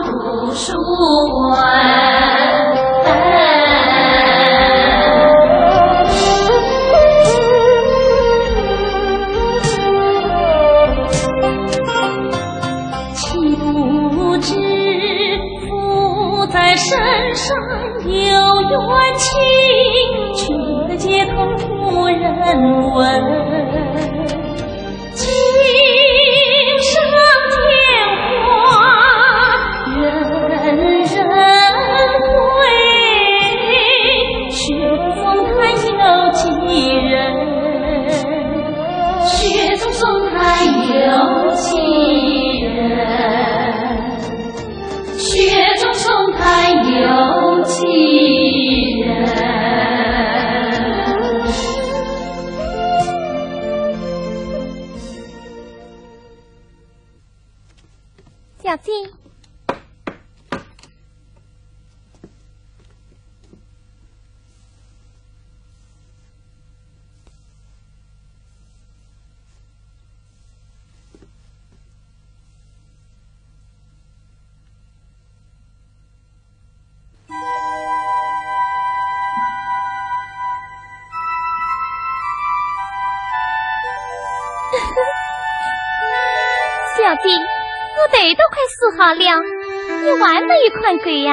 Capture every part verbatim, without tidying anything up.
读书人。岂不知父在深山有远亲，君的街头无人问。 青山见花人人归，雪中送炭有几人？雪中送炭有几人？雪中送炭有几人？ 小姐。小姐，我头都快梳好了，你还没有看够呀？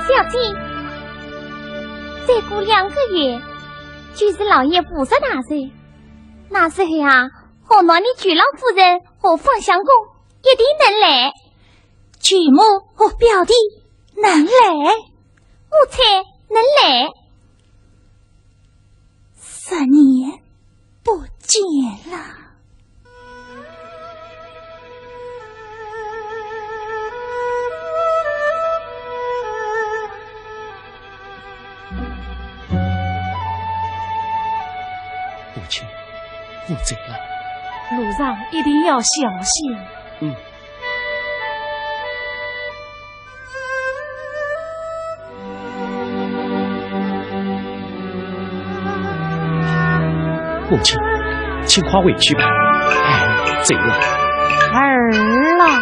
小姐，再过两个月，就是老爷菩萨大寿，那时候啊，河南的舅老夫人和方相公一定能来。舅母和表弟能来？我猜能来。 三年不见了。母亲，我走了。路上一定要小心。嗯。 母亲，请快回去吧。哎，走了。儿啊。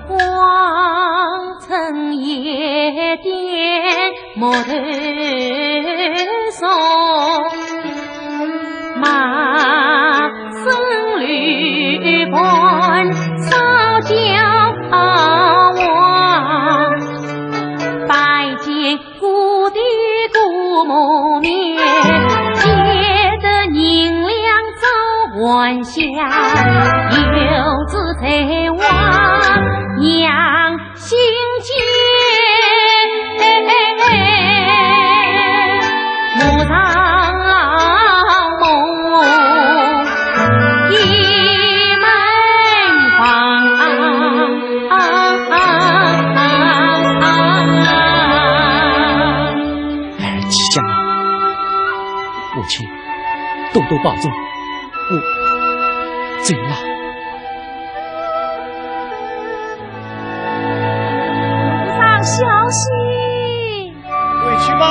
黄尘夜店，木头送。还乡游子在汪洋心间，牧场梦一门房。儿吉祥啊，母亲，多多保重。 我走了。上小心。回去吧。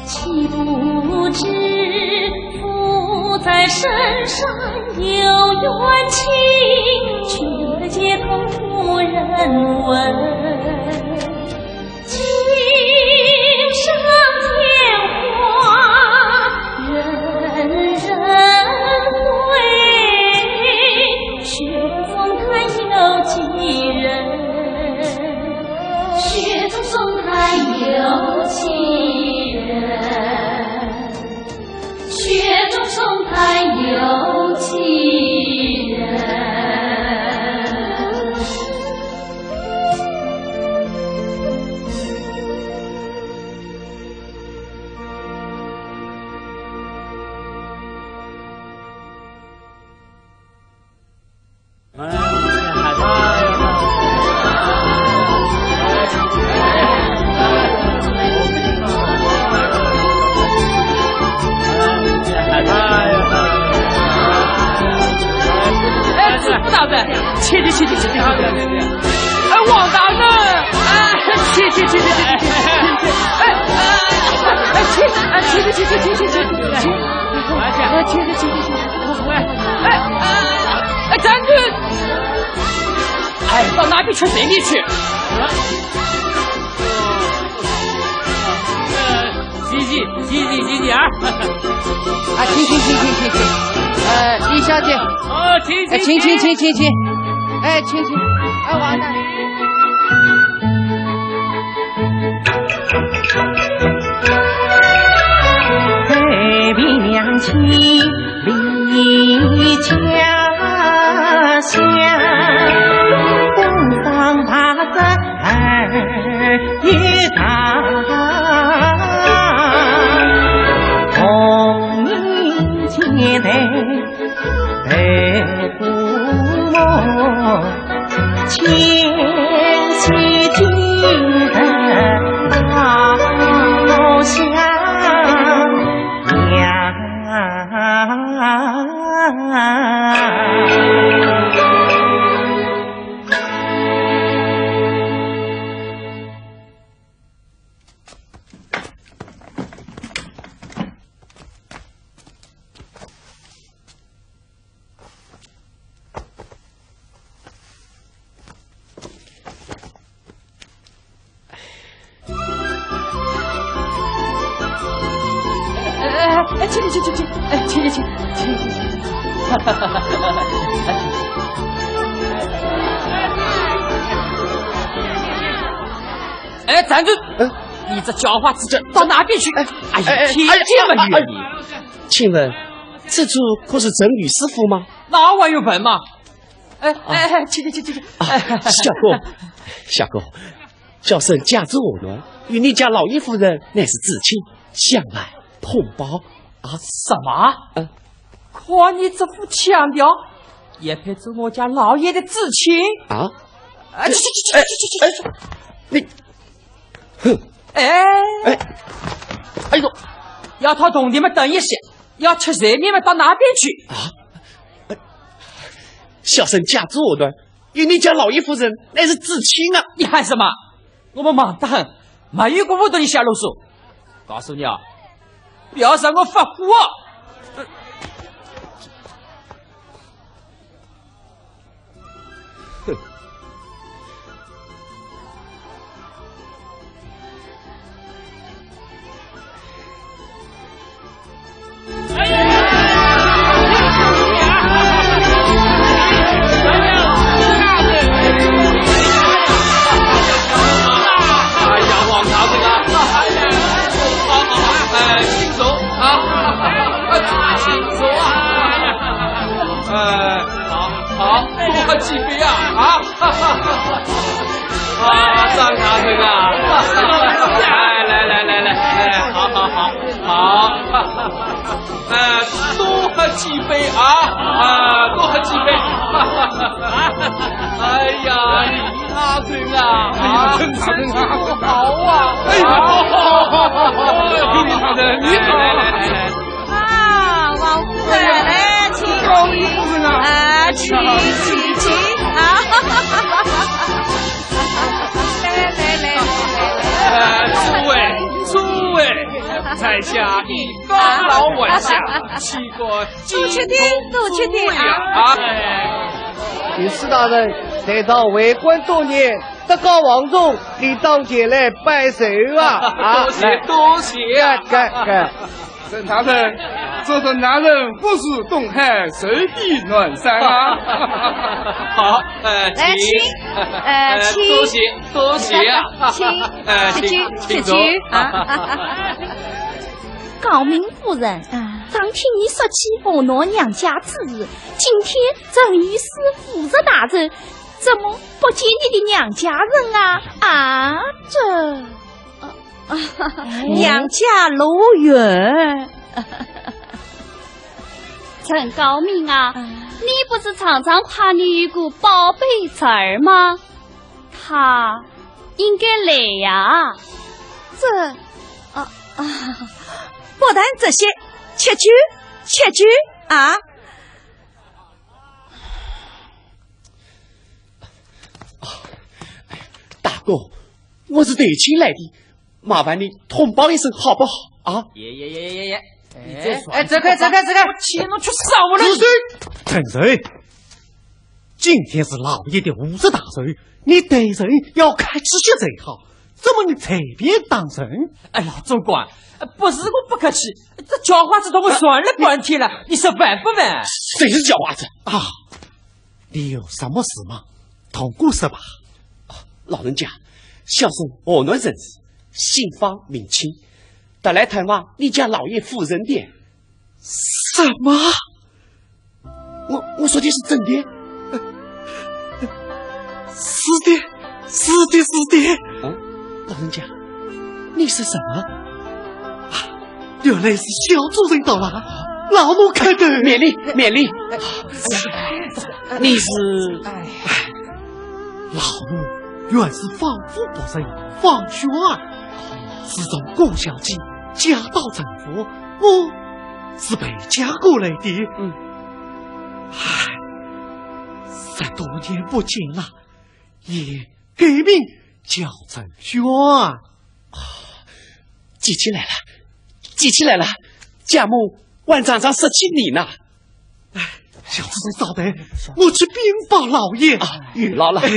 岂不知，浮在深山有远亲，君在街头无人问。 青山见花人人醉，雪中送炭有几人？雪中送炭有几人？雪中送炭有几人？ 哎，知府大人，请，请，请。哎，王大人，哎，请，请，请。哎，哎，请，哎，请，请，请。哎，请，请，请，请。哎，哎，哎，站住！哎，到那边去，随便去。 谢谢，谢谢，谢谢啊！啊，请，请，请，请，请，请。呃，李小姐。哦，请，哎，请，请，请，请，请。哎，请，请。哎，王大人。北平娘亲 离家乡，东方白山儿一大，红泥街头白骨梦，千禧金城老乡呀。哎，哎，请，请，请，请，哎，请，请，请，请，请，请。哎，站住！嗯？你这叫花子叫到哪边去？哎，哎呀，哎，哎，天天嘛，哎呀，你。哎呀，请问，这处可是陈女士府吗？那我还用问吗？哎，哎，哎，请，请，请，请，请。啊，哎，相公，相公，小生家住河南，与你家老爷夫人乃是至亲，相伴同胞啊。什么？嗯。看你这副腔调，也配做我家老爷的至亲？啊？哎，去，去，去，去，去，去，去。哎，哎，你，哼，哎，哎，哎呦，要讨铜钿嘛等一歇，要吃水面嘛到那边去。啊，小生家住河南，与你家老爷夫人乃是至亲啊。你喊什么？我们忙得很，没有功夫同你瞎啰嗦。告诉你啊，不要让我发火啊！ 哼。哎呀，王大人啊，哎呀，好，好，好，哎，请坐啊，请坐啊，哎，好，好，多喝几杯啊，啊。 啊，张大人啊，哎，来来来来，哎，好好好，好，哎，多喝几杯啊，啊，多喝几杯。哎呀，李大人啊，啊，真是好啊，哎呀，好好好好好，李大人，你好。来来来来来。 啊，王夫人来，请，请，啊，请，请，请，啊，来来来来来来，呃，诸位，诸位，在下已告老还乡，岂敢多吃点，多吃点啊。哎。李四大人，待到为官多年，德高望重，理当前来拜寿啊！啊，多谢，来，多谢啊。干，干，干。 沈大人，这沈大人不是东海寿比南山啊？好，呃，来，请，请，呃，呃，请。多谢，多谢啊。请，呃，请，请坐，请坐。啊。诰命夫人，啊。常听你说起河南娘家之事，今天正遇事夫人大人，怎么不见你的娘家人啊？啊，这…… 娘家路远。陈诰命啊，啊。你不是常常夸你有个宝贝侄儿吗？他应该来呀。这……啊，啊，不谈这些，吃酒，吃酒啊！ 啊，哎呀，大哥，我是投亲来的，麻烦你通报一声好不好啊？耶耶耶耶耶耶！你这……哎，走开，走开，走开！我天，侬去杀我了！住手！陈瑞，今天是老爷的五十大寿，你待人要客气些才好，怎么你随便打人？哎，老总管，不是我不客气，这叫花子同我算了半天了，你说烦不烦？谁是叫花子啊？ 你有什么事吗？同我说吧。啊，老人家，小生河南人氏，姓方名卿，特来探望你家老爷夫人的。什么？我，我说的是真的。是的，是的，是的。嗯，老人家，你说什么？啊， 原来是小主人到了，老奴看得……免礼，免礼。你是……哎，老奴原是方府仆人方宣儿，自从顾小姐嫁到陈府，我是陪嫁过来的。嗯。唉，十多年不见了，也 改名叫陈宣啊。啊，记起来了，记起来了，家母还常常说起你呢。哎，小子，稍等，我去禀报老爷。啊，有劳了。哎，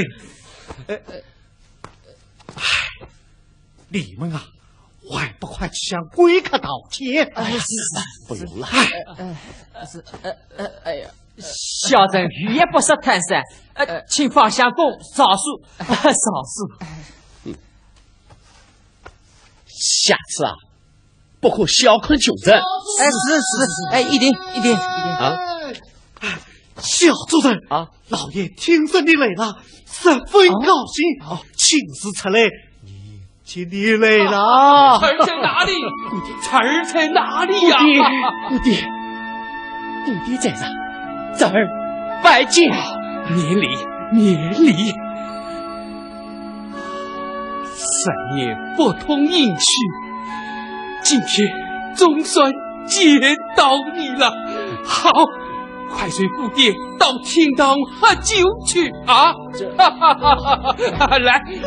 哎，哎，哎，你们啊， 还不快去向贵客道歉？哎呀，是，是，不用了。哎，哎，是，呃，呃，哎呀，小人语言不识泰山，呃，请方相公饶恕，饶恕。下次啊，不可小看穷人。哎，是，是，哎，一定，一定，一定。啊？哎，小主人啊，老爷听说你来了，十分高兴，啊？亲自出来 接你来了。侄儿在哪里？侄儿在哪里呀？爹，爹，爹在上，侄儿拜见。免礼，免礼。三年不通音讯，今天总算见到你了。好，快随姑爹到厅堂喝酒去啊！这来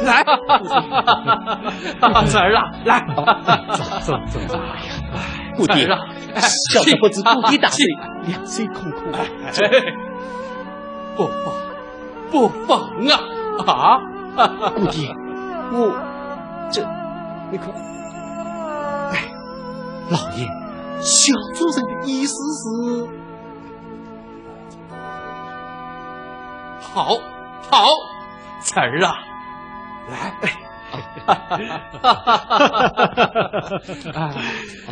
来，侄儿啊，来，怎么怎么怎么，姑爹，侄儿啊，小侄不知姑爹大岁，两岁空空。不不不妨啊啊！姑爹，我这，你看，哎，老爷，小主人的意思是，好，好，侄儿啊，来。哎，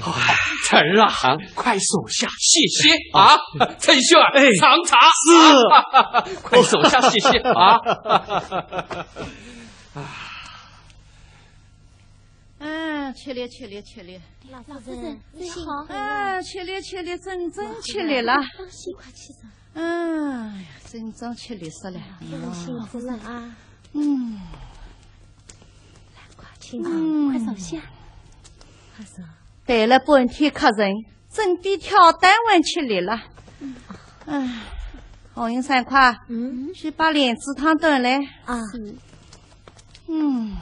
好，侄儿啊，快坐下歇歇啊！陈兄，哎，尝茶。是，快坐下歇歇啊！啊，吃力吃力吃力！老夫人，你好。啊，吃力吃力，真正吃力了。你快起身。哎呀，真正吃力死了。夫人辛苦了啊。嗯。快请坐，嗯快坐下。快坐。陪了半天客人，真比挑担还吃力了。哎，红云、三块，嗯去把莲子汤端来。啊，嗯。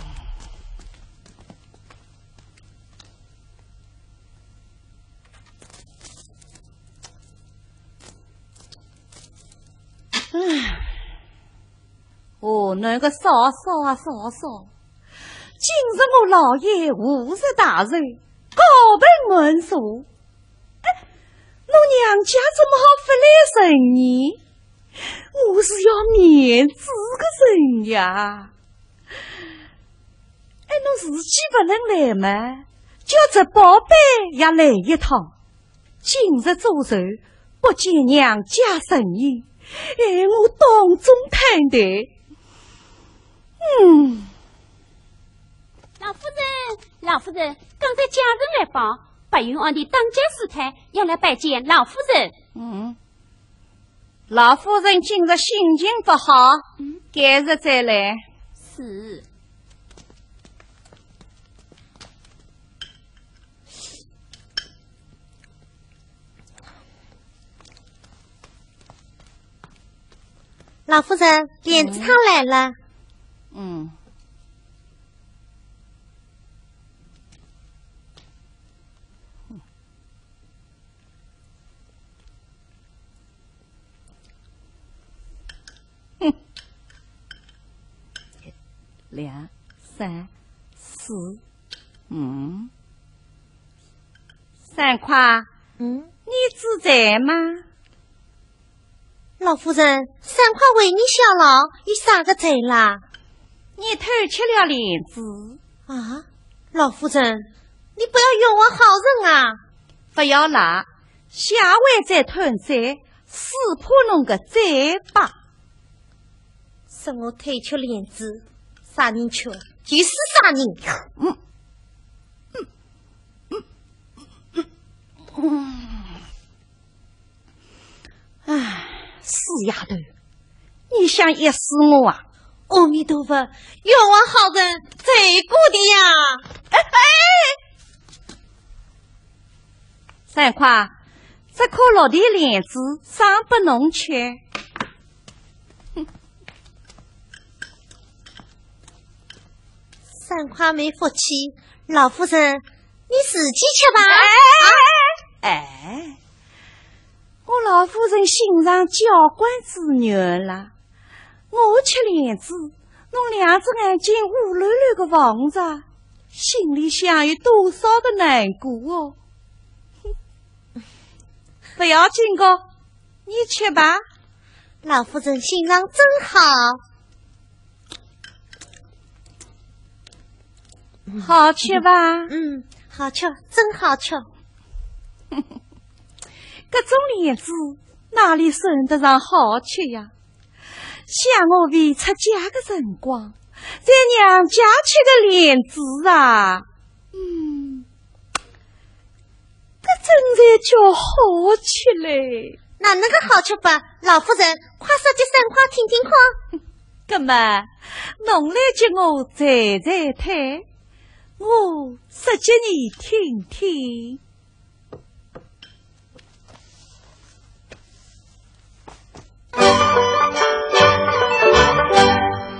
唉，哦，那个嫂嫂啊嫂嫂，今日我老爷五十大寿，高朋满座，哎，我娘家怎么好不来人呢？我是要面子个人呀。哎，侬自己不能来嘛，叫这宝贝也来一趟。今日做寿，不见娘家人影，哎，我当众坍台。嗯，老夫人，老夫人，刚才家人来报，白云庵的当家师太要来拜见老夫人。嗯，老夫人今日心情不好，改日再来。是。老夫人，莲子汤来了。嗯。两、三、四、五。三块，嗯，你知罪吗？老夫人，三块为你效劳，有啥个罪啦？你偷吃了莲子。啊，老夫人，你不要冤枉好人啊！不要啦，下回再贪罪，撕破侬个嘴巴。说我偷吃莲子，啥人吃，就是啥人。唉，死丫头，你想噎死我啊？阿弥陀佛，冤枉好人，罪过的呀！哎哎，三块，这颗落地莲子赏拨侬吃。三块没福气，老夫人，你自己吃吧。哎，我老夫人心肠交关之软啦，我吃莲子，侬两只眼睛乌溜溜个望着，心里想有多少个难过哦。不要紧个，你吃吧。老夫人心肠真好。好吃吧？嗯，好吃，真好吃。搿种莲子哪里算得上好吃呀？想我未出嫁个辰光，在娘家吃个莲子啊，嗯，搿真才叫好吃嘞。哪能个好吃法？老夫人，快说给三块听听看。搿么，侬来给我赞赞看。我说给你听听。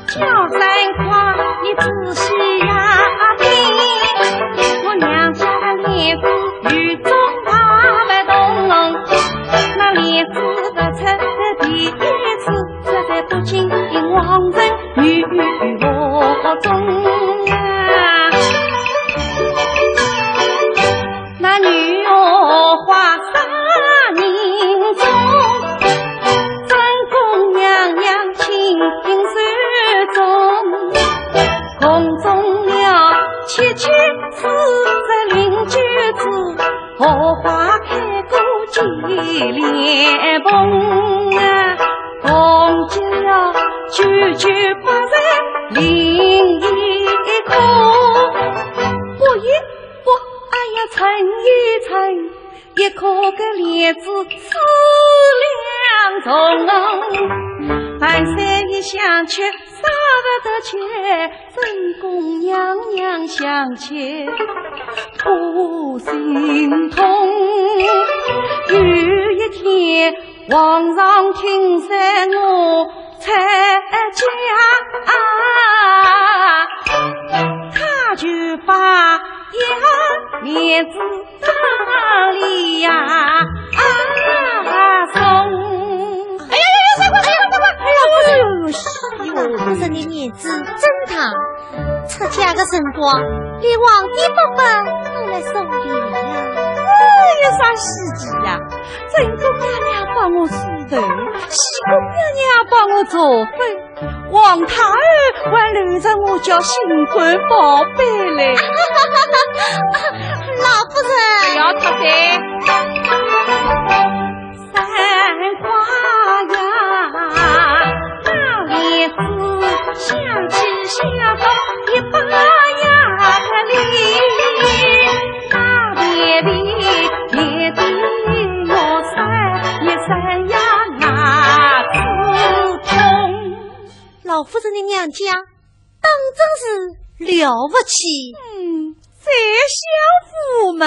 小三哥，你仔细呀听，我娘家的脸子与众大不同，那脸子不出的第一次，是在北京王城女学中啊。那女学花三人中， 正宫娘娘亲手种，宫中了七七四十零九子，荷花开过几莲蓬啊，红极了九九八十另一个。我一我，哎呀，称一称， 一颗个莲子数量重，万岁爷想吃舍不得吃，正宫娘娘想吃不心痛。有一天，皇上听说我出嫁，他就把一盒莲子 哪里呀？啊，送。哎呀呀呀，快快快快快！哎呀，不是，哎呦，哎呦，老夫人的面子真大。出嫁的辰光，连皇帝伯伯都来送礼呀。哎呀，啥稀奇呀？正宫娘娘帮我梳头，西宫娘娘帮我做婚， 皇太后还留着我叫心肝宝贝嘞。老夫人。不要脱嘴。三花呀，那莲子香气香到一把呀个哩，那便便也得我三一三呀牙齿痛。 老夫人的娘家当真是了不起。嗯，再享福嘛。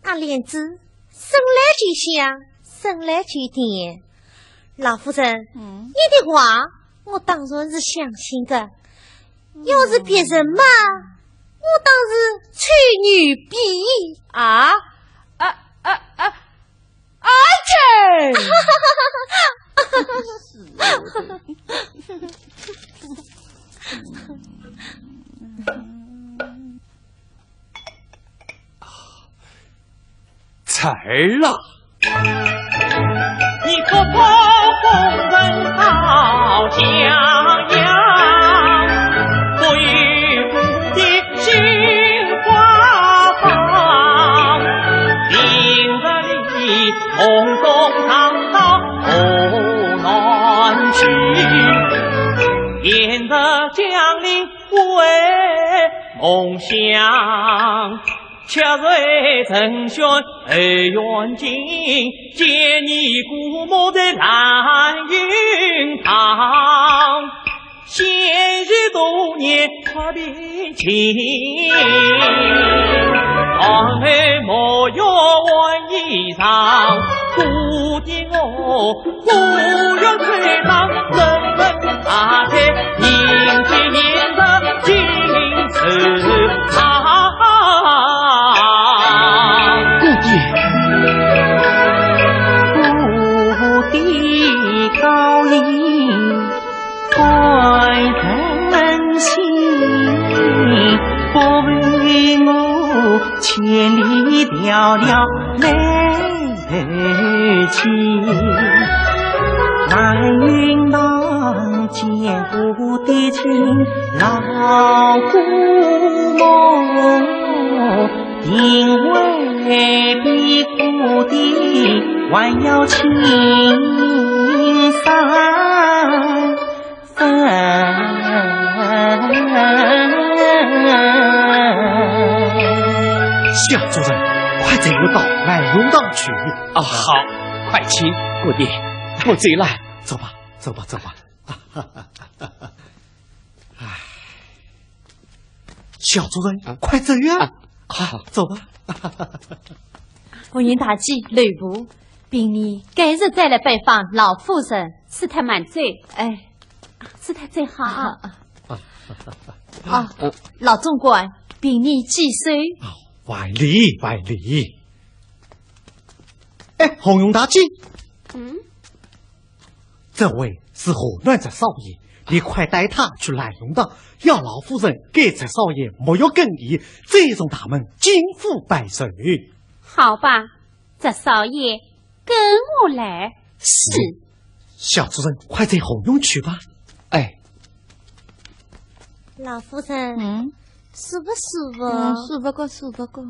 那莲子生来就香，生来就甜。老夫人，嗯。你的话我当然是相信的，要是别人嘛，我当是吹牛逼。啊？啊，啊，啊， 哎呀！才儿啊！你可否公文好家呀？不与我的 心花放，明日里红中堂到河南去，贤侄将令为梦想，却随陈玄后院进，见你姑母在兰云堂。 先是多年快别情，然后莫怨晚已长。姑爹我，姑愿吹响人人大醉，迎接贤侄进寿堂。姑爹，姑爹高音 关人心，不为我千里迢迢来投亲。兰云堂见过爹亲老姑母， 定会比姑爹还要亲三分。夏族人，快随我到兰云堂去。啊，好，快请。姑爹，不追了，走吧，走吧，走吧。唉。小主人，啊。快走呀！啊，快，走吧。红云大姐、刘婆，并你改日再来拜访老夫人。是他满醉。哎，是他最好啊。啊，老总管，并你几岁？啊，万里，万里。哎，红云大姐。嗯？这位是河南翟少爷，你快带他去兰容堂，要老夫人给翟少爷沐浴更衣，再从大门进府拜寿。好吧，翟少爷，跟我来。是。小主人，快随红云去吧。哎。老夫人，嗯？舒不舒服？嗯，舒服个，舒服个。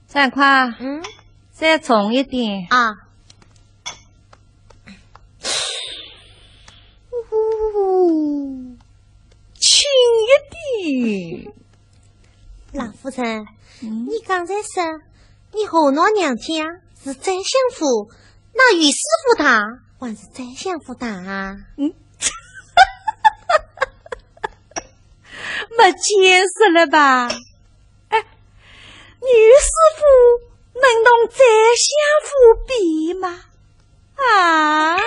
三块，嗯？再重一点。啊。呼，轻一点。老夫人，嗯？你刚才说，你河南娘家是宰相府，那御史府大还是宰相府大啊？嗯？没见识了吧？哎，御史府能同宰相府比吗？啊？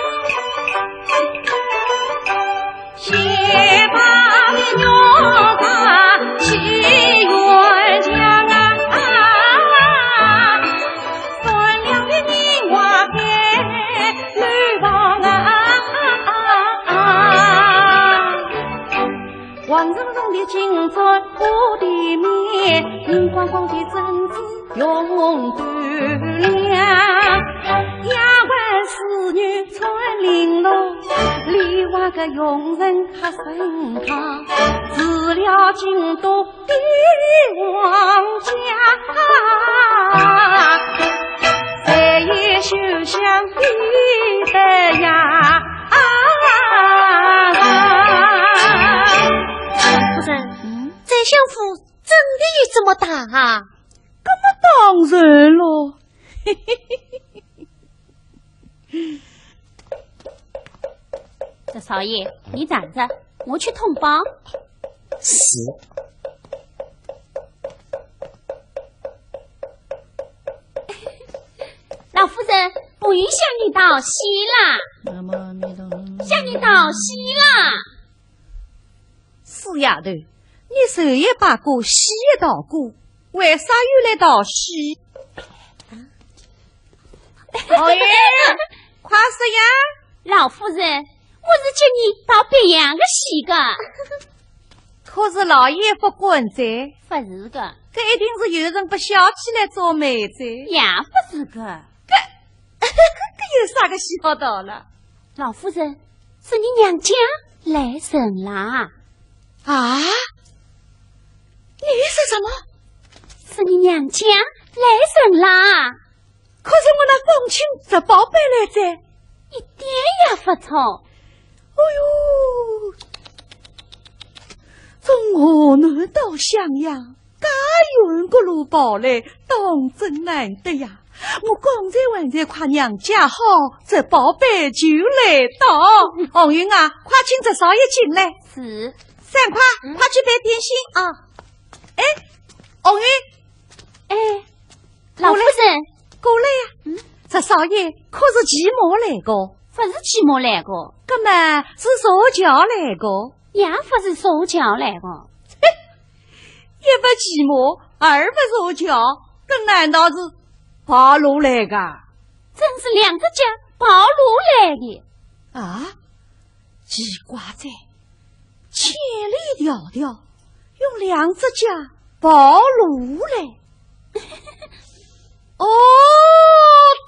夫人，嗯？宰相府真的有这么大啊？搿么当然咯。翟少爷，你站着，我去通报。是。老夫人，红云向你道喜啦。向你道喜啦。 死丫头，你头一把过，西一道过，为啥又来道喜？哦耶，快说呀！老夫人，我是接你道别样的喜个。可是老爷不管哉。不是个。搿一定是有人拨小气来做媒哉。也不是个。搿，搿有啥个喜好道了？老夫人， 是你娘家来人啦。啊？你说什么？是你娘家来人啦。可是我那方卿翟宝贝来哉。一点也不错。哎哟，从河南到襄阳， 介远个路跑来，当真难得呀！我刚才还在夸娘家好，翟宝贝就来到。红云啊，快请翟少爷进来。是。三块，嗯。快去备点心。啊。哎，红云。哎，老夫人。过来呀。嗯？翟少爷可是骑马来个？不是骑马来个。搿么是坐轿来个？也不是坐轿来个。嘿， 一不骑马，二不坐轿，搿难道是跑路来个？真是两只脚跑路来的。啊，奇怪哉，千里迢迢，用两只脚跑路来。哦，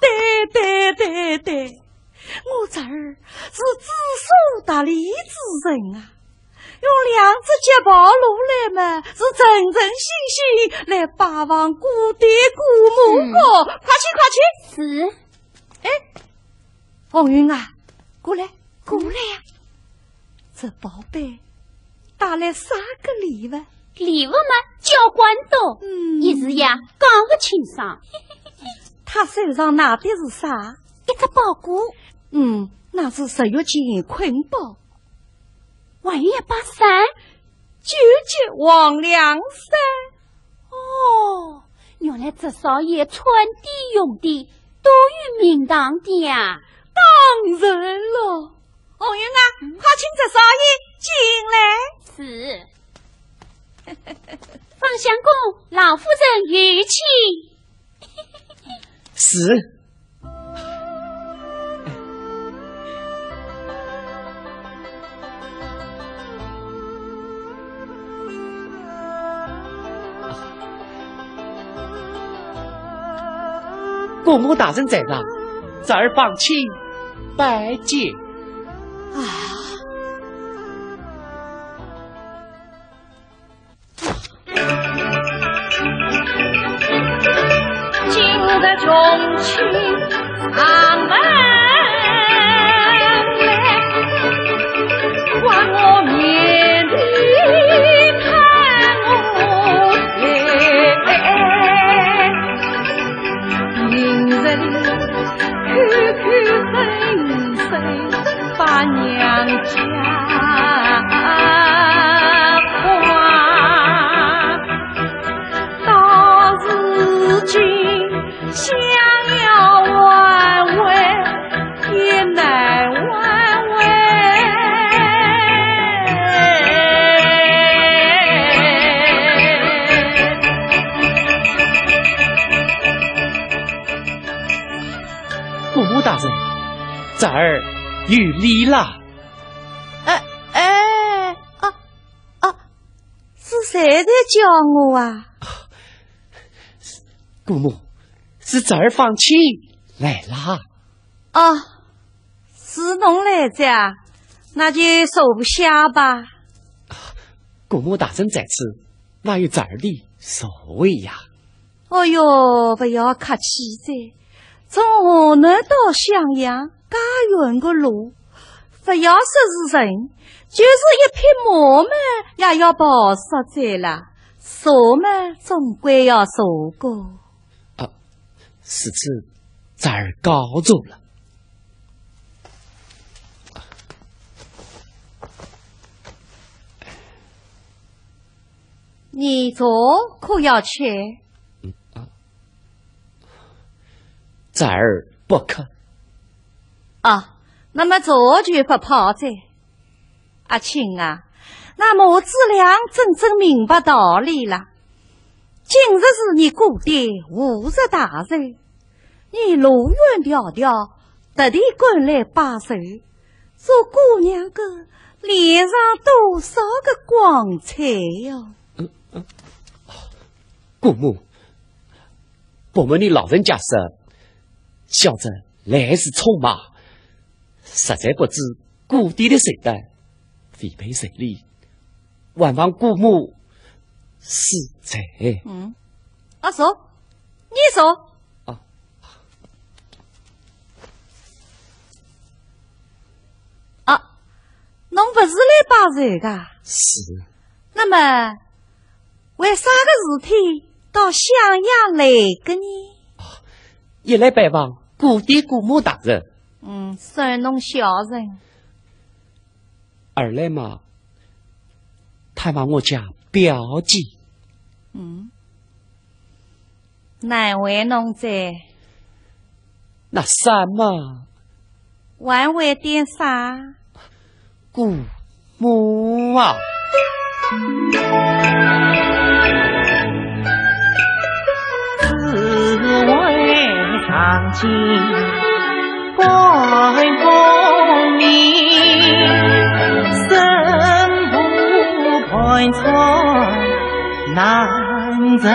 对对对对，我侄儿是知书达理之人啊。 用两只脚跑路来嘛，是诚诚心心来拜望姑爹姑母个。嗯。快去，快去。是。哎，红云啊，过来，过来呀。翟宝贝带来啥个礼物？礼物嘛，交关多。嗯。一时呀，讲不清爽。他手上拿的是啥？一只包裹。嗯，那是十月钱捆包。 还有一把伞。救救王良噻。哦，原来侄少爷穿的用的都有名堂的呀。当然了。红云啊，快请侄少爷进来。是。方相公，老夫人有请。是。姑母大人在上，侄儿方卿拜见。啊。 今日穷亲上门来，望我面皮看我来。明日里口口声声把娘家话。 到如今想要挽回也难挽回。姑母大人，侄儿有礼了。哎，哎，啊，啊， 是谁在叫我啊？姑母，是侄儿方卿来啦。哦，是侬来哉啊，那就坐下吧。姑母大人在此，哪有侄儿的座位呀？ 哦哟，不要客气哉，从河南到襄阳，介远个路，不要说是人，就是一匹马嘛，也要跑煞哉啦。坐嘛，总归要坐个。啊，如此侄儿告坐了。你坐可要吃？ 侄儿不渴。啊，那么坐就不怕哉。阿卿啊，那母子俩真正明白道理了。今日是你姑爹五十大寿，你路远迢迢，特地赶来拜寿，做姑娘个脸上多少个光彩哟。姑母， 伯母你老人家说，小侄来时匆忙，实在不知姑爹的寿诞，未备寿礼，还望姑母恕罪。嗯，啊，坐，你坐。啊。啊，侬不是来拜寿的？是。那么， 为啥个事体到襄阳来个呢？一来拜望姑爹姑母大人。嗯，算侬孝顺。二来嘛，探望我家表姐。嗯，难为侬哉。那三嘛， 还会点啥？姑母啊。只为尝尽甘苦味，身无盘缠难成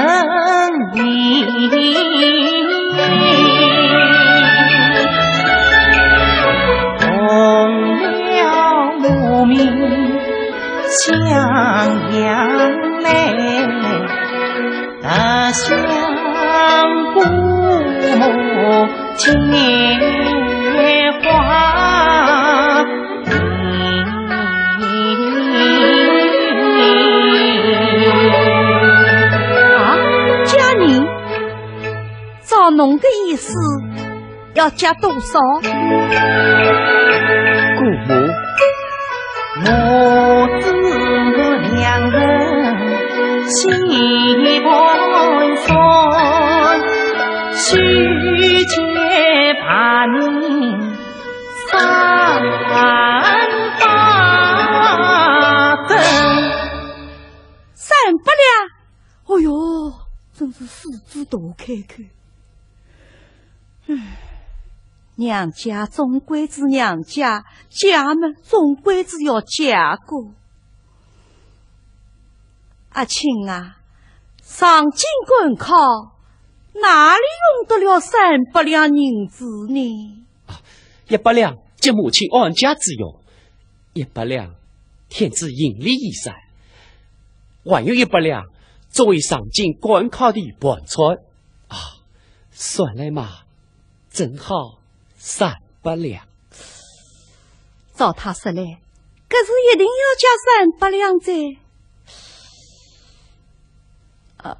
啊，家人，照侬的意思，要加多少？姑母，三百两？哦哟，真是狮子大开口。唉，娘家总归是娘家，借嘛总归是要借个。阿卿啊，上京赶考，哪里用得了三百两银子呢？一百两给母亲安家之用，一百两添置行李衣衫，还有一百两作为上京赶考的盘缠。啊，算来嘛，正好三百两。照他说来，搿是一定要借三百两哉。啊，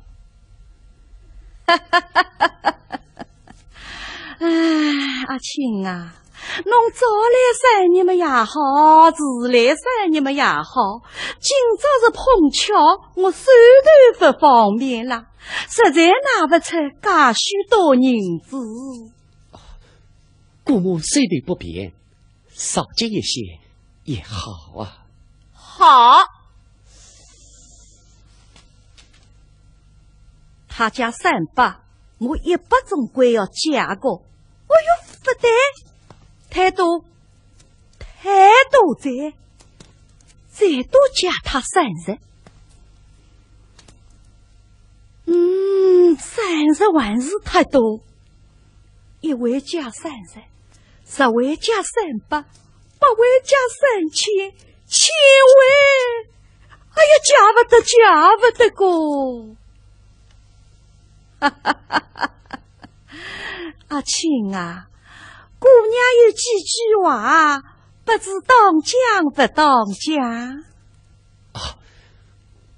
唉，阿卿啊，侬早来三日么也好，迟来三日么也好，今朝是碰巧，我手头勿方便啦，实在拿勿出介许多银子。姑母手头不便，少借一些也好啊。好。他借三百，我一百总归要借个。哎哟，勿对，太多，太多哉，最多借他三十。嗯，三十还是太多。一回借三十，十回借三百，百回借三千，千回，哎呀，借勿得，借勿得个。阿卿啊，姑娘有几句话，不知当讲不当讲？啊，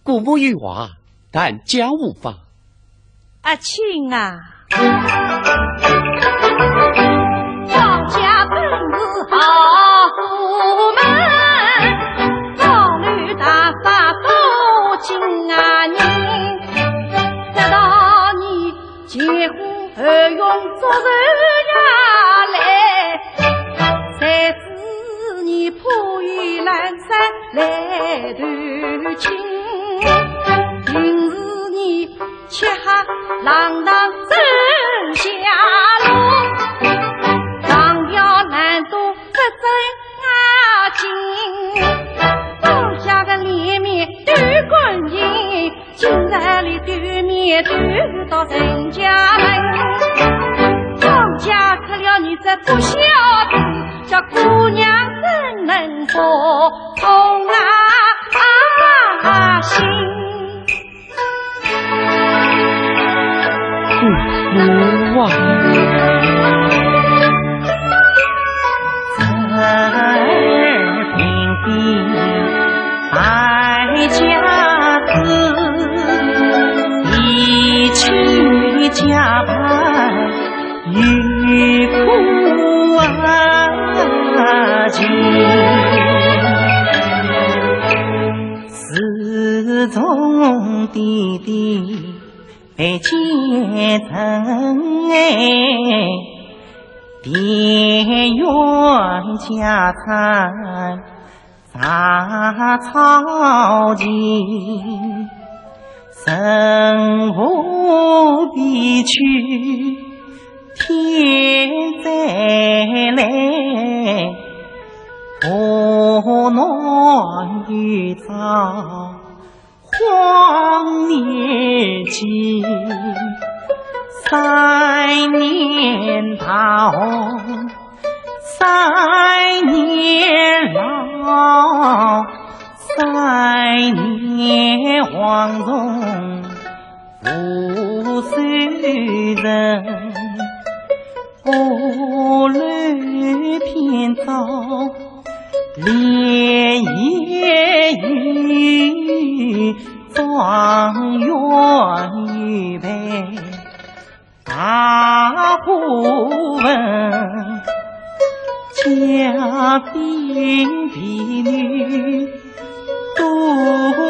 姑母有话，但讲无妨。阿卿啊，姑母啊。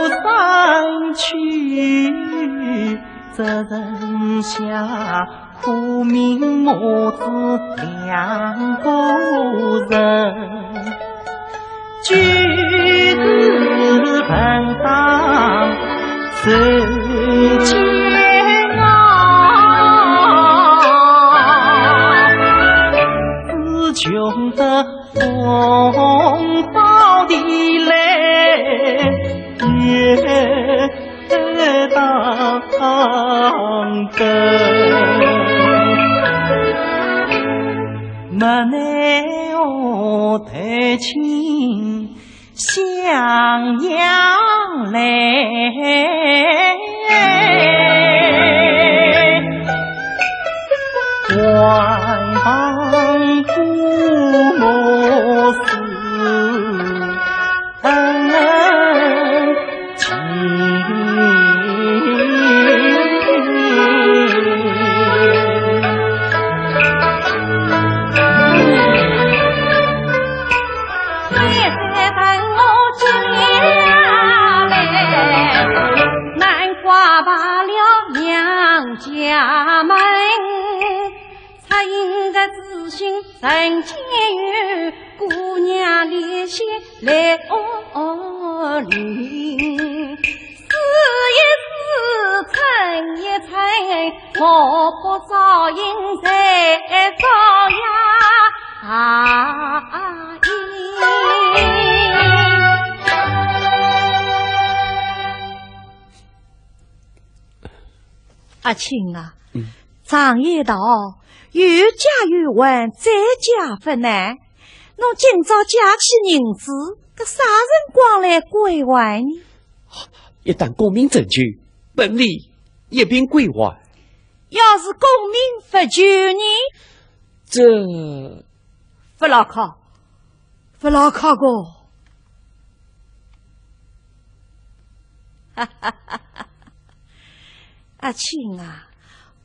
山去，只剩下无名母子两个人。举世文章世间啊，只穷得 红包的来也当得。没奈何，投亲襄阳来。 还望姑母思恩情。难怪罢了娘 家门，插缨的子兴人间有，姑娘怜惜来恶灵。思一思，嗔一嗔，我不招引谁做呀？啊！ 阿卿啊，嗯。常言道，有家有户，再嫁不难。侬今朝借些银子，搿啥辰光来归还呢？一旦功名成就，本理一并归还。要是功名不就呢？这 勿牢靠，勿牢靠个。阿卿啊，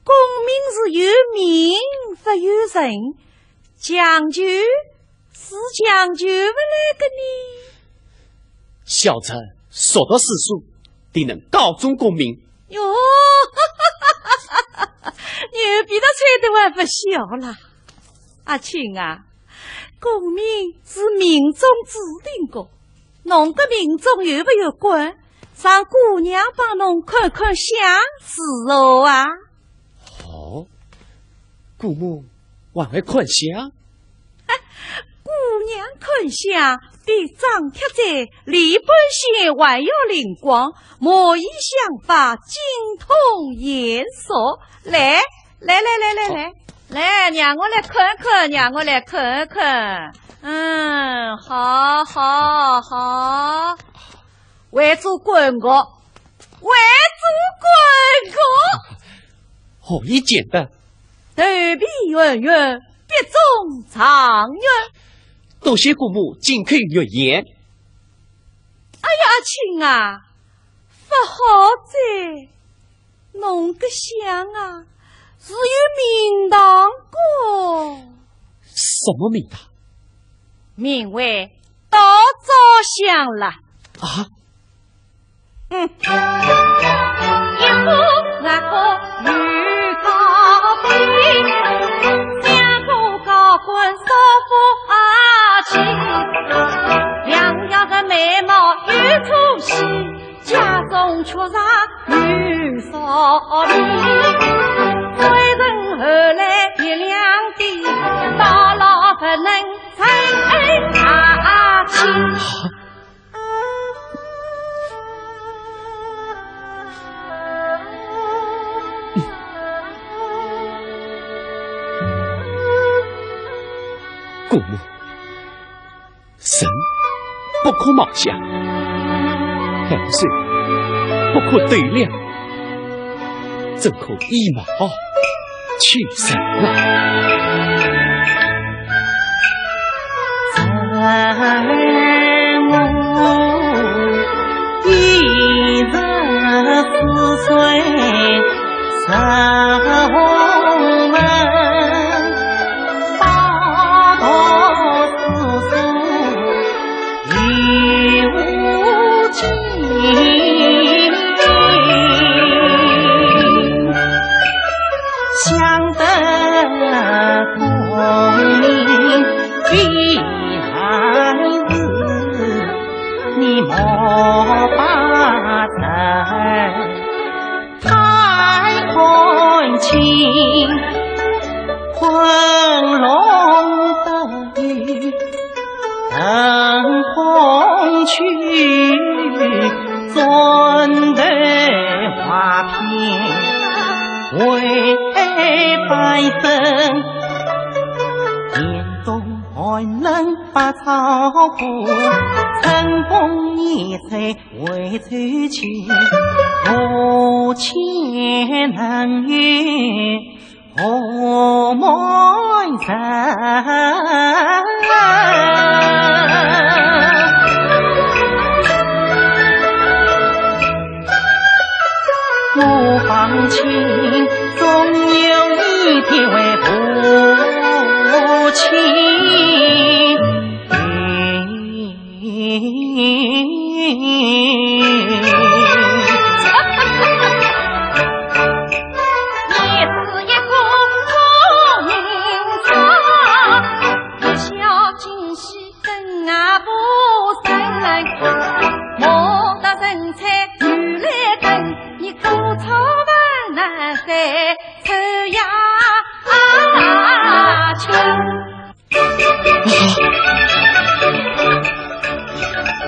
功名是有名勿有人，强求是强求勿来个呢。小侄熟读诗书，定能高中功名。哟，牛皮都吹得还勿小啦。 阿卿啊，功名是命中注定个，侬个命中有勿有官，让姑娘帮侬看看相如何啊？好，姑母还会看相？姑娘看相比张贴在李半仙还要灵光，眉眼相把，精通眼熟。来， 来来来来来，来，让我来看看，让我来看看。嗯，好，好，好。还做官个，还做官个。何以见得？头皮圆圆，笔中状元。多谢姑母金口玉言。哎呀，阿卿啊，勿好哉。 侬个相啊，是有名堂个。什么名堂？名为倒灶相啦。啊？嗯。一个那个女高低，两个高官少妇阿妻，两样的美貌有出息。 家中缺乏女少年，虽然后来一两的，到老不能成啊，啊，亲。姑母， 人不可貌相，汗水不可斗量，怎可以貌取人啊？在我一十四岁 十五门，八读四书，已无几功名既然是你莫把愁，太看轻，昆仑得意，腾空去，转得花片为半生。严冬寒冷百草枯，春风一吹 为秋千，我岂能有何满足？我方卿总有一点为不情。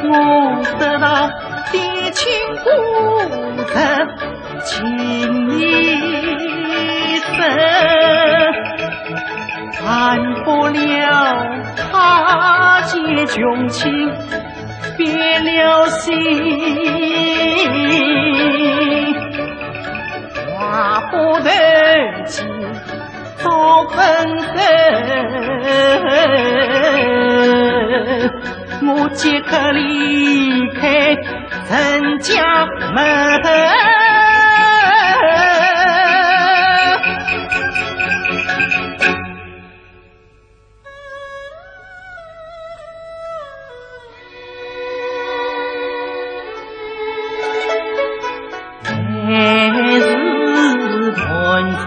我得到爹亲骨肉情意深，寒薄了他些穷亲别了心，话不投机 早分手，我即刻离开陈家门。 还是断肠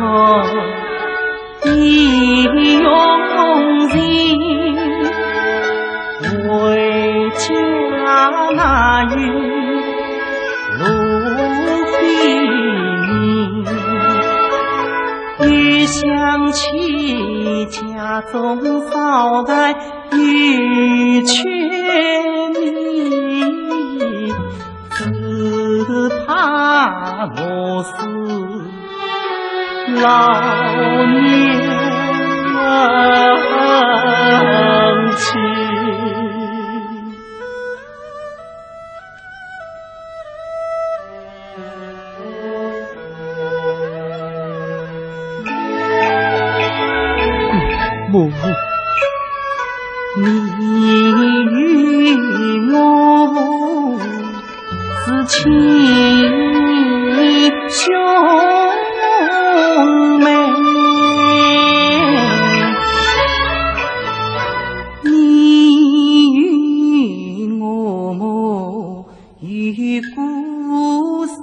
的用情，回家哪有路费明？又想起家中少奶与缺米， 只怕我是老娘亲。 母，你与我是亲兄妹，你与我 有故少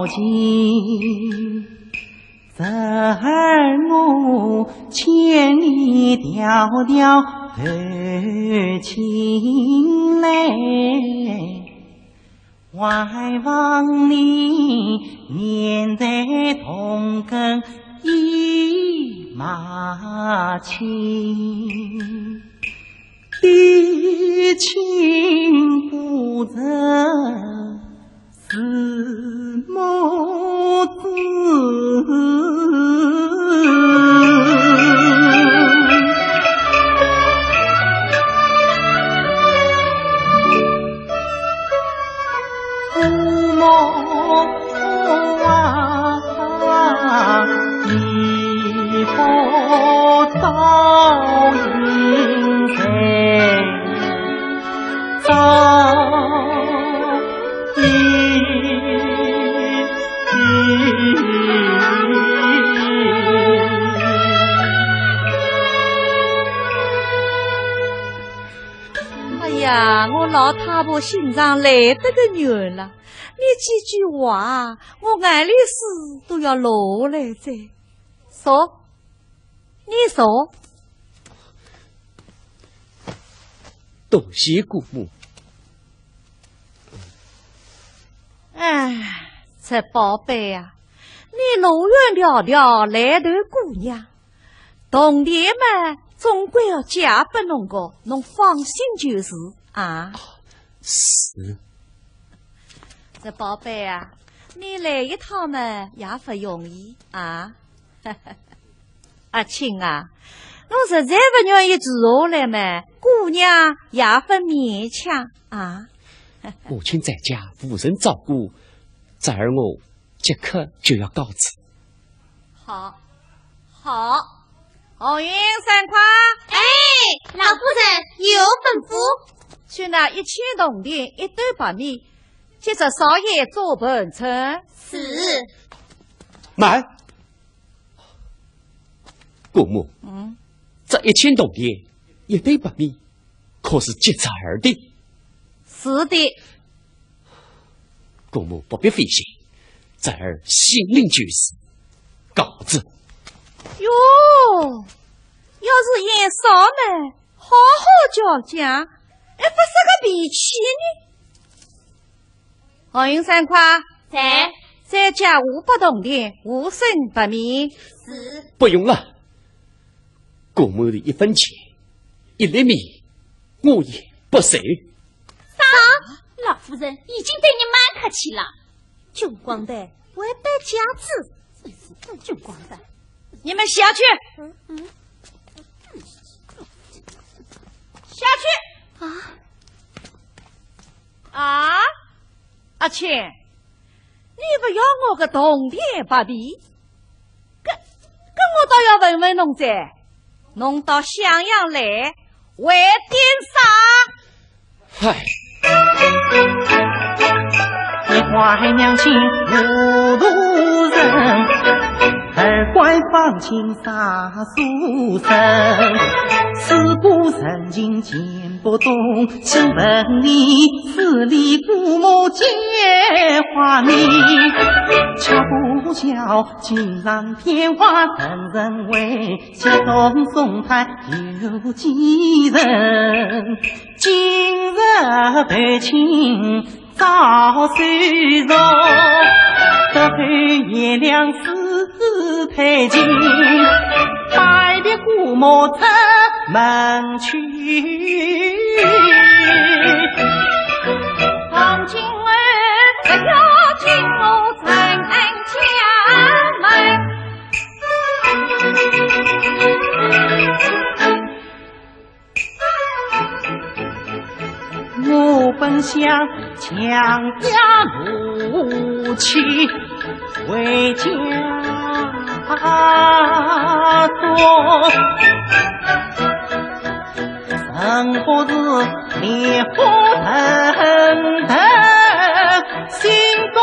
情，侄儿我千里迢迢投亲来，还望你念在同根一脉亲。 爹亲不仁，慈母子。 父母啊，你不早应该早一点。 哎呀，我老太婆心肠来得个软了，你几句话，我眼泪水都要落来哉。坐，你坐。多谢姑母。哎，这宝贝呀，你路远迢迢来投姑娘，铜钿嘛，总归要借拨侬个，侬放心就是啊。是。这宝贝啊，你来一趟嘛，也勿容易啊。 阿卿啊，侬实在勿愿意住下来嘛，姑娘也勿勉强啊。母亲在家无人照顾，侄儿我即刻就要告辞。好，好，红云、三块。哎，老夫人有吩咐。去拿一千铜钿、一斗白米，给这少爷做盘缠。是。慢， 姑母，嗯。这一千铜钿，一斗白米，可是给侄儿的？是的。姑母不必费心，侄儿心领就是。告辞。哟，要是嫌少呢，好好叫讲，还发啥个脾气呢？ 红云、三块。在。再借五百铜钿，五升白米。是。不用了，姑母的一分钱，一粒米，我也不收。啥？老夫人已经对你蛮客气了。穷光蛋，还摆架子。真是穷光蛋。你们下去。嗯，嗯。下去。啊？啊？ 阿卿，你不要我个铜钿白米，搿，搿我倒要问问侬哉，侬到襄阳来为点啥？嗨。一块娘亲糊涂人，二块方卿啥书生，四个人情 不懂，请问你是李姑母见话呢？吃不消，锦上添花人人为，雪中送炭有几人？今日陪亲 早收容，得罪贤良四太君，拜别姑母出门去。从今后，不要进我陈家门。 我本想强压怒气回家说，真不是烈火腾腾心中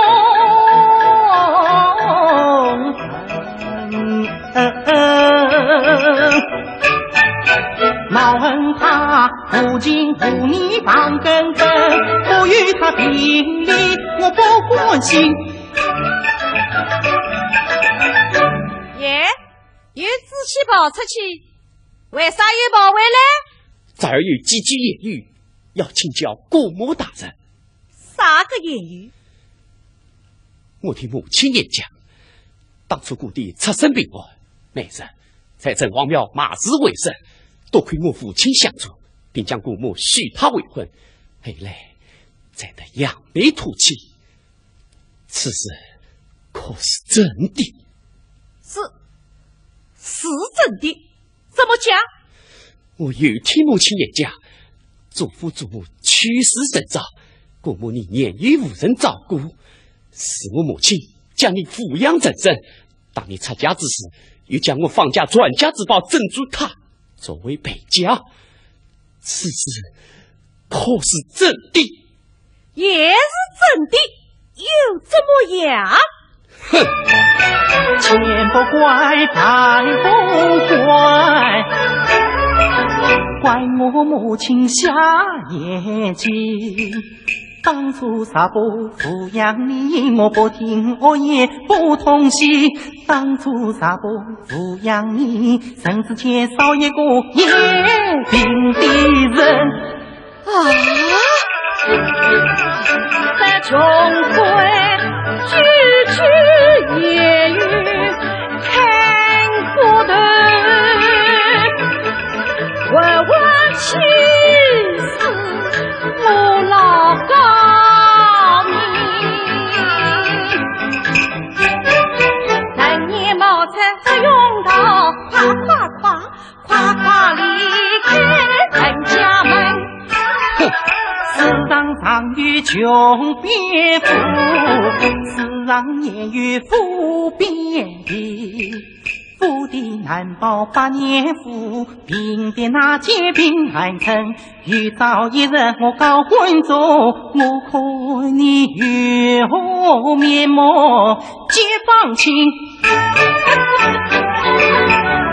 恼恨他无情无义放根本，不与他评理，我不甘心。耶，有志气跑出去，为啥又跑回来？侄儿有几句言语，要请教姑母大人。啥个言语？ 我听母亲言讲，当初姑爹出身贫寒，那时在城隍庙卖艺为生，多亏我父亲相助，并将姑母许他为婚，后来才得扬眉吐气。此事可是真的？是，是真的。 怎么讲？我有听母亲言讲，祖父祖母去世甚早，姑母你年幼无人照顾，是我母亲将你抚养成人。当你出嫁之时，又将我方家传家之宝珍珠塔作为陪嫁，此事可是真的？ 也是真的，又怎么样？哼！千不怪，百不怪，怪我母亲瞎眼睛。当初啥不抚养你，我不听我也不痛惜。当初啥不抚养你，甚至缺少一个言柄的人。啊！在穷困之中也有 看不得，我我气死我老高明。人也冒充不用道，快快快，快快离开人家门。哼，世上常有穷变富，世上也有富变贫。 富的难保百年富，贫的哪见贫寒村。有朝一日我高官做，我看你有何面目见方卿。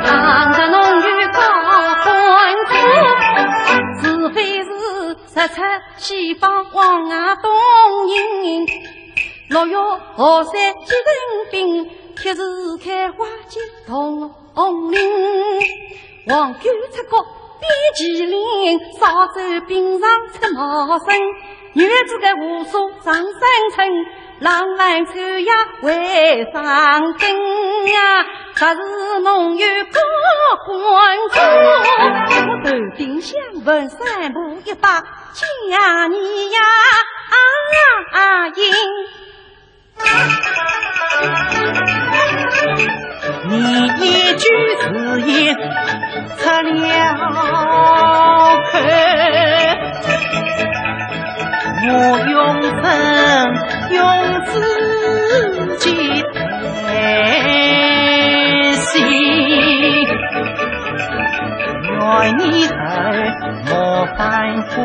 倘若侬有高官做，除非是日出西方望啊东瀛，落雨河山结成冰，铁树开花结 铜铃，黄狗出谷变麒麟，扫帚柄上出毛绳。女子个无数上三层，浪漫秋夜会上灯啊！若是侬有高官做，我头顶香问三步一拜见你呀，啊呀啊呀！ 你一句誓言出了口，我永生永世纪叹息。 愿你头莫反悔。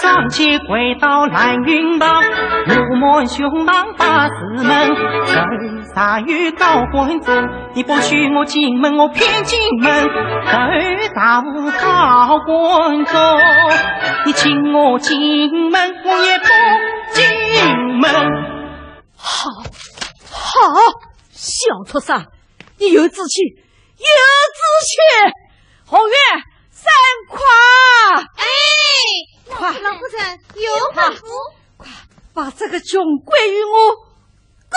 双膝跪倒蓝云堂，怒目胸膛把四门，谁 啥有高官做，你不许我进门，我偏进门。头大无高官做，你请我进门，我也不进门。好，好，小畜生，你有志气，有志气！红云，三块！哎，快，老夫人，有吩咐。快，把这个穷鬼与我 赶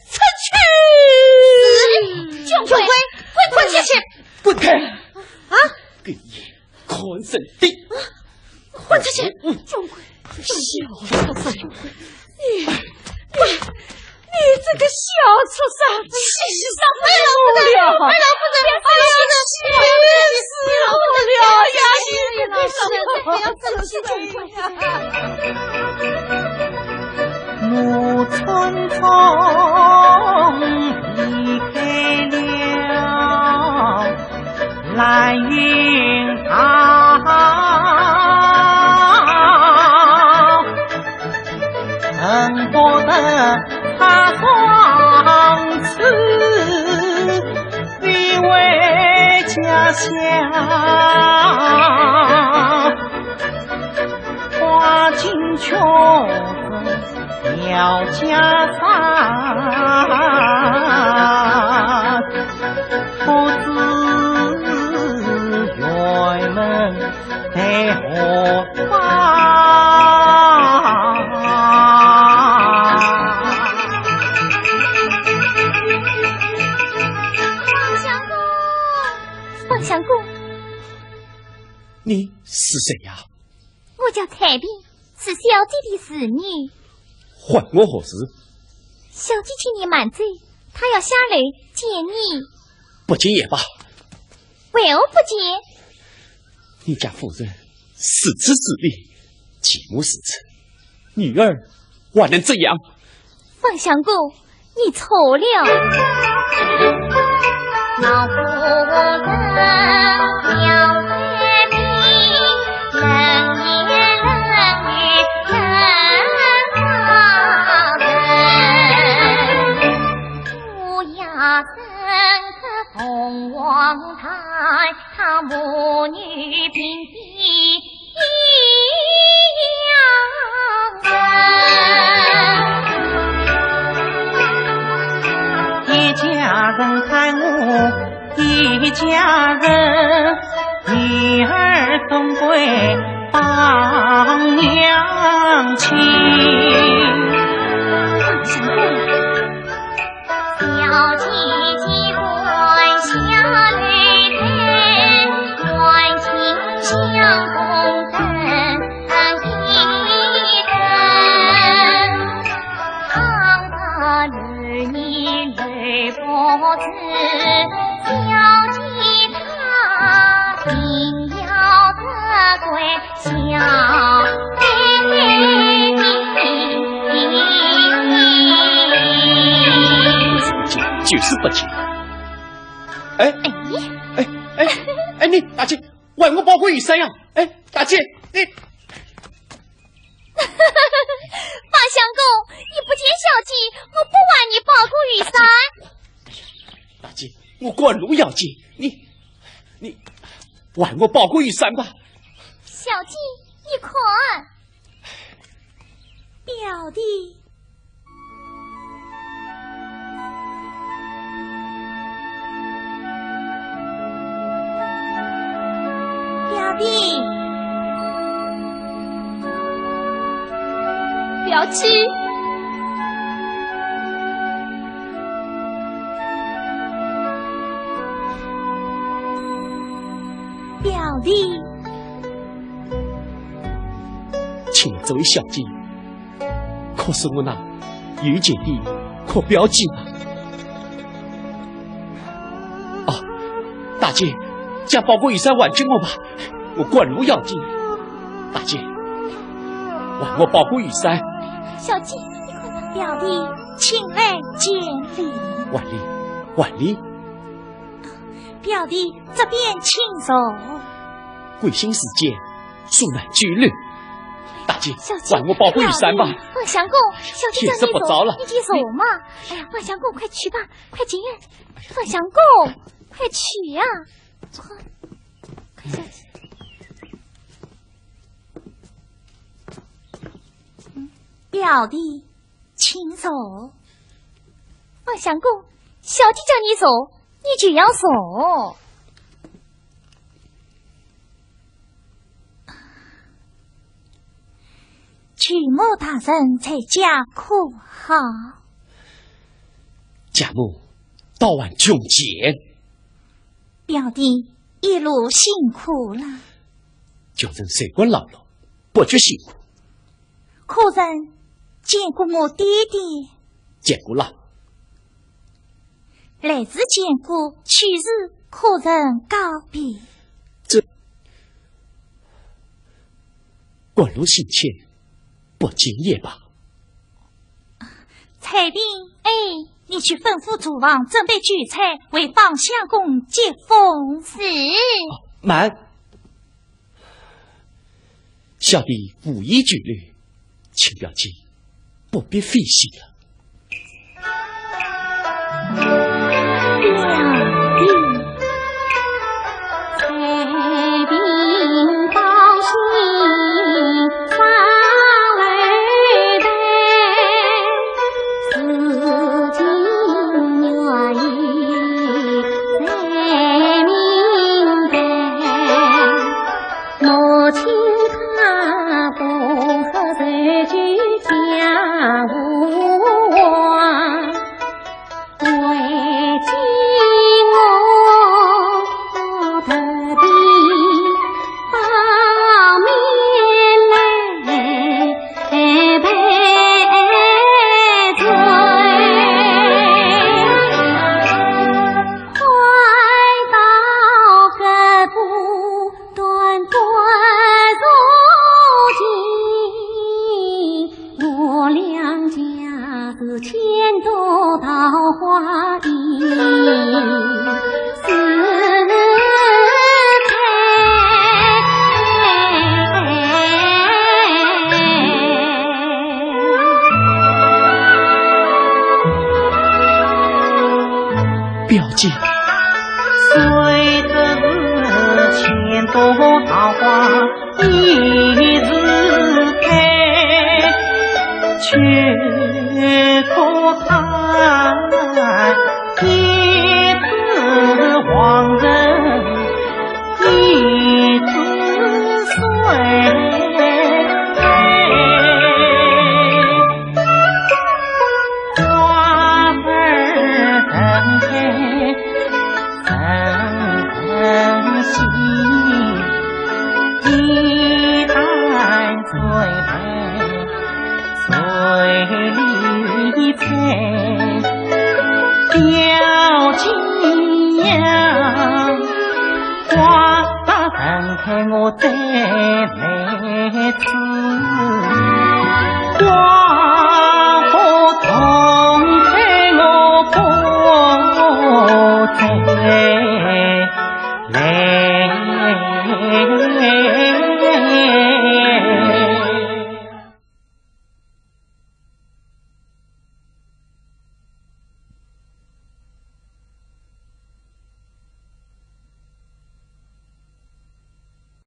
出去！是，穷鬼，滚出去！滚开！啊？狗眼看人低。滚出去！穷鬼，小畜生，你，你，你这个小畜生，气死我了！哎，老夫人，哎，老夫人，哎，老夫人，气死我了呀！气死我了！ 我匆匆离开了蓝云堂，恨不得踏上此 飞回家乡，花尽却是鸟家山，不知园门 待何方？方相公，方相公。你是谁呀？我叫采萍，是小姐的侍女。唤我何事？小姐去年满奏，她要下楼见你。不见也罢。为何不见？ 你家夫人如此势利，继母如此，女儿还能怎样？方相公，你错了。老夫人要采萍，冷也冷也冷好人。人看我一家人，女儿总归傍娘亲。小姐姐欢喜泪垂，关心相共等一等。倘若儿女 就是不见。哎，哎，哎，哎，你，大姐，还我包谷雨伞呀！哎，大姐，你 马相公，你不见小姐，我不还你包谷雨伞。大姐，我赶路要紧，你，你还我包谷雨伞吧。小姐，你看。表弟。 表弟，表姐，表弟。请这位小姐 可是我那有钱的可表姐啊。哦，大姐，将包谷雨伞还给我吧，我赶路要紧。大姐，还我包谷雨伞。小姐，表弟，请来见礼。还礼，还礼。表弟，这边请坐。贵姓是贱， 恕难拘留。大姐，小姐，还我包谷雨伞吧。马相公，小姐叫你走，天色不早了。你去走嘛。哎呀，马相公，快去吧，快进。马相公，快去呀，快，快下去。嗯，表弟，请坐。马相公，小姐叫你走，你就要坐。 舅母大人在家可好？家母倒还健全。表弟一路辛苦了。穷人谁管劳碌，不觉辛苦。可曾见过我爹爹？见过了。 来时见过，去时可曾告别？这，赶路辛苦，不见也罢。采萍，哎，你去吩咐厨房准备酒菜，为方相公接风。是。哦，慢。 小弟无意拘留，请表姐不必费心了。表姐。表姐呀，花打盛开我再来吃。花